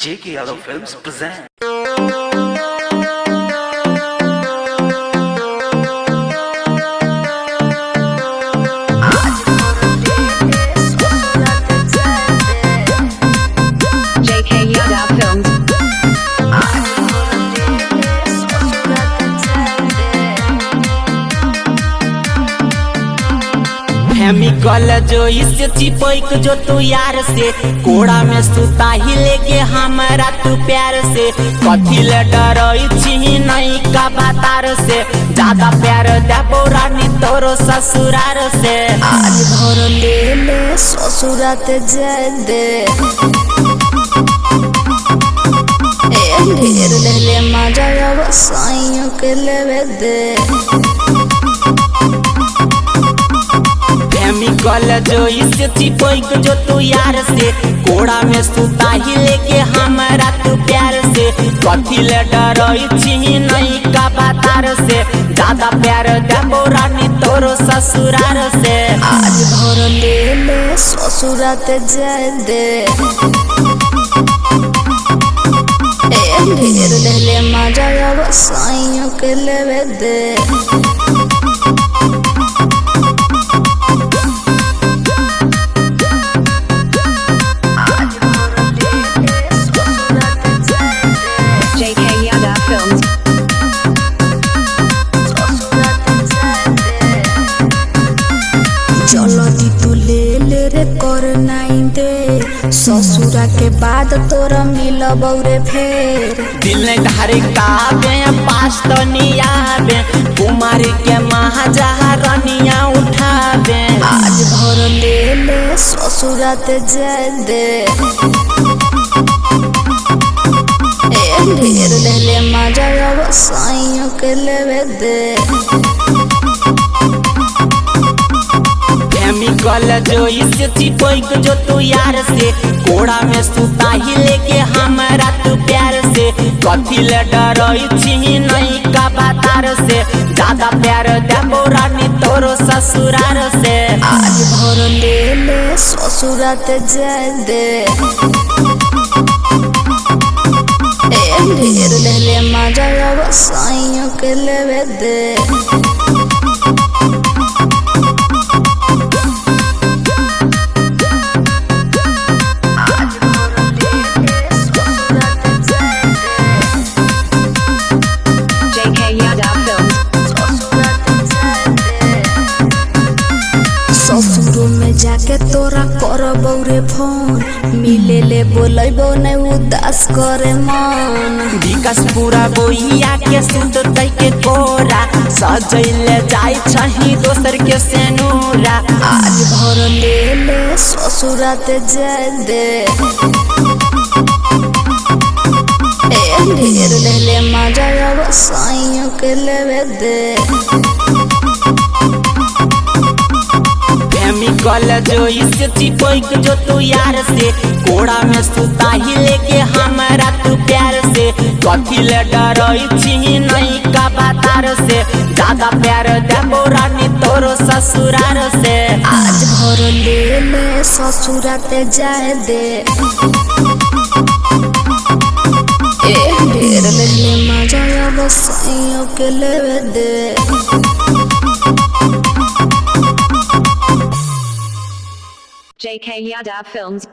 J.K. Yadav Films present. JK Yadav Films. Chemical जो इससे चिपक जो तू यार से कोड़ा में सुता ही लेके हमरा तू प्यार से कथी ले डरई छी नहीं का बातार से ज्यादा प्यार देबो रानी तोरो ससुरार से। आज भर ले ले ससुरात जाए दे, ए ढेर ले ले मजा अब साइयों के लेवे दे। केमिकल जो इससे चिपक जो तू यार से कोड़ा में सुता ही लेके हमरा तू प्यार से कथी ले डरई छी नहीं का बातार से ज्यादा प्यार देबो रानी तोरो ससुरार से। आज भर ले ले ससुरात जाए दे, ए ढेर ले ले मजा अब साइयों के लेवे दे। JK Yadav Films. जल्दी तू ले ले रे कर नाई दे, ससुरा के बाद तोरा मिलब रे फेर। दिल धारे काबे पास तो नियाबे कुमार के महाजहरनिया उठाबे। आज भर ले ले ससुरात जाए दे, ए ढेर ले ले मजा अब साइयों के लेवे दे। केमिकल जो इससे चिपक जो तू यार से कोड़ा में सुता ही लेके हमरा तू प्यार से कथी ले डरई छी नहीं का बातार से ज्यादा प्यार देबो रानी तोरो ससुरार से। आज भर ले ले ससुरात जाए दे, ए ढेर ले ले मजा अब साइयों के लेवे दे। JK Yadav Films. ससुरो में जाके तोरा करबौ रे फोन, मिले ले बोलैबो नहीं उदास करे मन। विकास पूरा बोइया के सुत तई के कोरा सजैले जाय छही दोसर के सेनूरा। आज भर ले ले ससुरात जाए दे, ए ढेर ले ले मजा अब साइयों के लेवे दे। केमिकल जो इससे चिपक जो तू यार से कोड़ा में सुता ही लेके हमरा तू प्यार से कथी ले डरई छी नहीं का बातार से ज्यादा प्यार देबो रानी तोरो ससुरार से। आज भर ले ले ससुरात जाए दे, ए ढेर ले ले मजा अब साइयों के लेवे दे। JK Yadav Films.